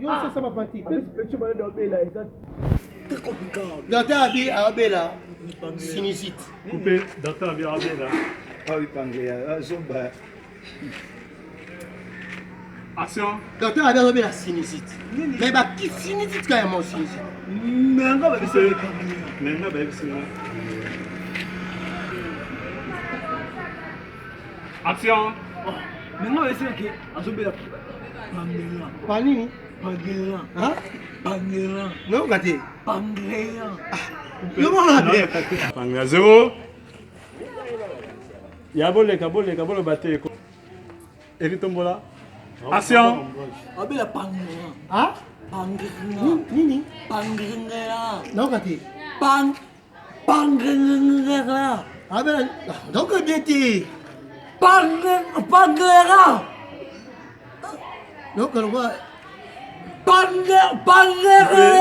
Yo sasa bapanti. Petit malade abela eza très compliqué. Docteur abi abela sinusite. Coupé, docteur abi abela. Ah oui, pangléa, ah, zomba. Action. Docteur abi azobela sinusite. Mais ba ki sinusite kaka mo sinusite. Mais nga ba biso Mais nga ba biso. Action. Mais nga ba biso ke azobela pangléa. Pa nini? Pangléa. Hein? Pangléa. Non, gâté. Pangléa. Yo mona bien. Pangléa zéro. Ya boleka boleka boloba te. Eri tombola. Action. Abela pangléa. Ah? Pangléa. Nini? Pangléa. Non, gâté. Pang Pangléa. Abela donc bien te. Pang Pangléa. Donc le roi Pangléa. Pangléa.